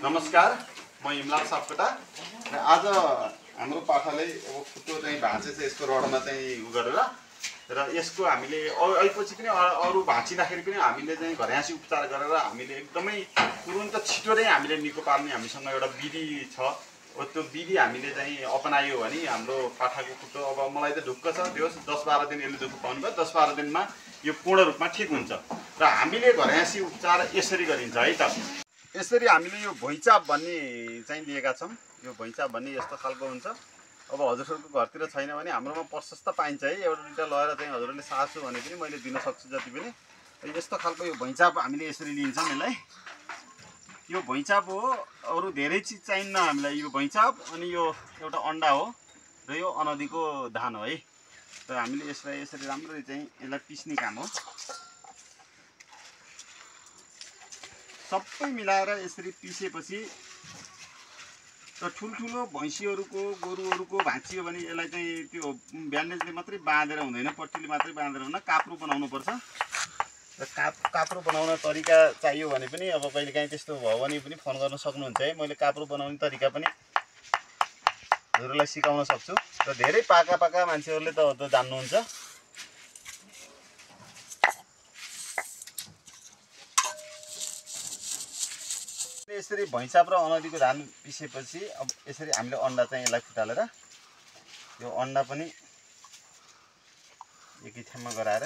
नमस्कार, म इमलाल सापकोटा र आज हाम्रो पाठाले अब खुट्टो चाहिँ भाँचे चाहिँ यसको रडमा चाहिँ उ गरेर र यसको हामीले अहिले पनि अरू भाँचिँदाखेरि पनि हामीले चाहिँ घरयासी उपचार गरेर हामीले एकदमै तुरुन्त छिटो नै हामीले निको पार्ने हामीसँग एउटा विधि छ। त्यो विधि हामीले चाहिँ अपनायो भने हाम्रो पाठाको खुट्टो अब मलाई त ढुक्क छ त्यो 10-12 दिन यसले दुःख पाउनु भयो, 10-12 दिनमा यो पूर्ण रूपमा ठिक हुन्छ र हामीले घरयासी उपचार यसरी गरिन्छ है त। यसरी हामीले यो भुइँचाप भन्ने चाहिँ लिएका छौँ। यो भुइँचाप भन्ने यस्तो खालको हुन्छ। अब हजुरहरूको घरतिर छैन भने हाम्रोमा प्रशस्त पाइन्छ है। एउटा दुईटा लगेर चाहिँ हजुरहरूले सार्छु भने पनि मैले दिन सक्छु जति पनि। यस्तो खालको यो भुइँचाप हामीले यसरी लिन्छौँ यसलाई। यो भुइँचाप हो, अरू धेरै चिज चाहिन्न हामीलाई। यो भुइँचाप अनि यो एउटा अन्डा हो र यो अनदीको धान हो है। र हामीले यसलाई यसरी राम्ररी चाहिँ यसलाई पिस्ने काम हो। सबै मिलाएर यसरी पिसेपछि र ठुल्ठुलो भैँसीहरूको गोरुहरूको भाँचियो भने यसलाई चाहिँ त्यो ब्यान्डेजले मात्रै बाँधेर हुँदैन, पट्टीले मात्रै बाँधेर हुँदैन, काप्रो बनाउनुपर्छ। र काप्रो बनाउन तरिका चाहियो भने पनि अब कहिलेकाहीँ त्यस्तो भयो भने पनि फोन गर्न सक्नुहुन्छ है। मैले काप्रो बनाउने तरिका पनि हजुरलाई सिकाउन सक्छु र धेरै पाका मान्छेहरूले त जान्नुहुन्छ। यसरी भैँचाप र अनदीको धान पिसेपछि अब यसरी हामीले अन्डा चाहिँ यसलाई फुटालेर यो अन्डा पनि एकै ठाउँमा गराएर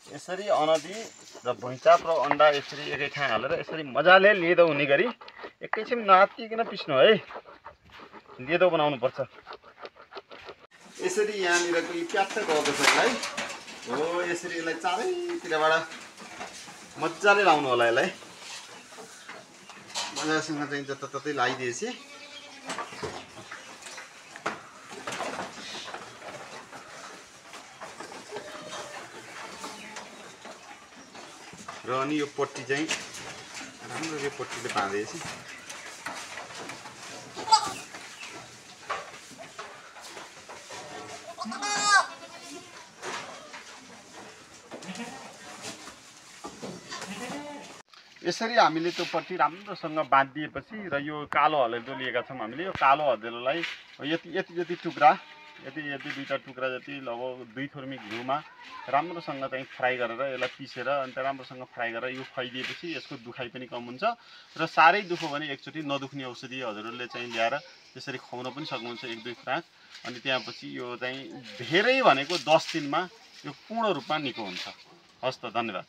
यसरी अनदी र भुइँचाप र अन्डा यसरी एकै ठाउँ हालेर यसरी मजाले लेदो हुने गरी एकैछिन नआत्तिकन पिस्नु है। लेदो बनाउनु पर्छ। यसरी यहाँनिरको यो प्याट्ट गएको छ यसलाई हो। यसरी यसलाई चारैतिरबाट मजाले लाउनु होला। यसलाई मजासँग चाहिँ जताततै लगाइदिएपछि र अनि यो पट्टी चाहिँ राम्रो यो पट्टीले बाँधेपछि यसरी हामीले त्यो पट्टी राम्रोसँग बाँधिदिएपछि र यो कालो हलेदो लिएका छौँ हामीले। यो कालो हलेदोलाई यति टुक्रा यति दुईटा टुक्रा जति लगभग 2 थुर्मी घिउमा राम्रोसँग चाहिँ फ्राई गरेर यसलाई पिसेर अन्त राम्रोसँग फ्राई गरेर यो खुवाइदिएपछि यसको दुखाइ पनि कम हुन्छ र साह्रै दुख्यो भने एकचोटि नदुख्ने औषधि हजुरहरूले चाहिँ ल्याएर त्यसरी खुवाउन पनि सक्नुहुन्छ 1-2 खुराक। अनि त्यसपछि यो चाहिँ धेरै भनेको 10 दिनमा यो पूर्ण रूपमा निको हुन्छ। हस् त, धन्यवाद।